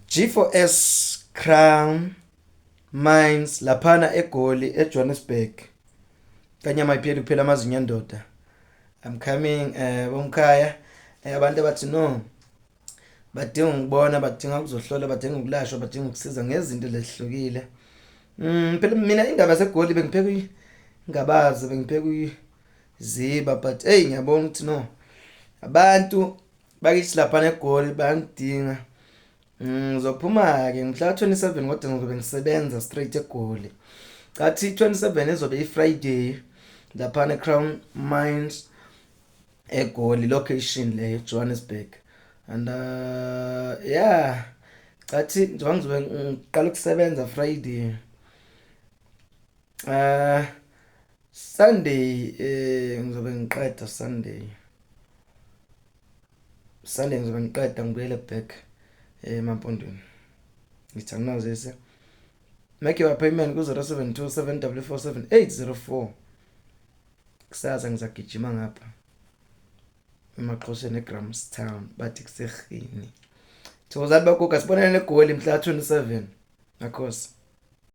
G4S Crown Mines laphana eGoli, eJohannesburg. Kanyama ipheli kuphela amazinyo endoda. I'm coming, bomkhaya, abantu abathi no badinga ukubona, badinga ukuzohlola, badinga ukulashwa, badinga ukusiza ngezinto lezihlukile. Phela mina indaba yaseGoli bengipheka ingabazi, bengipheka iziba, but hey, ngiyabona ukuthi no, abantu bakithi lapha neGoli bayangidinga. Ngizophuma-ke mhla 27, kodwa ngizobe ngisebenza straight eGoli. Cathi 27 izobe i-Friday laphana e-Crown Mines eGoli, location leyo, Johannesburg. And yeah, cathi njengoba ngizobe ngiqala ukusebenza Friday, Sunday ngizobe ngiqeda Sunday. Sunday ngizobe ngiqeda, ngibuyele back emampondweni. Ngithi anginazise. Make your appointment ku 072 744 7804. Kusasa ngizagijima ngapha emaXhoseni, eGrahamstown, bathi kuseRhini. Thokozani bagoga, sibonane eGoli mhla 27. Makhosi.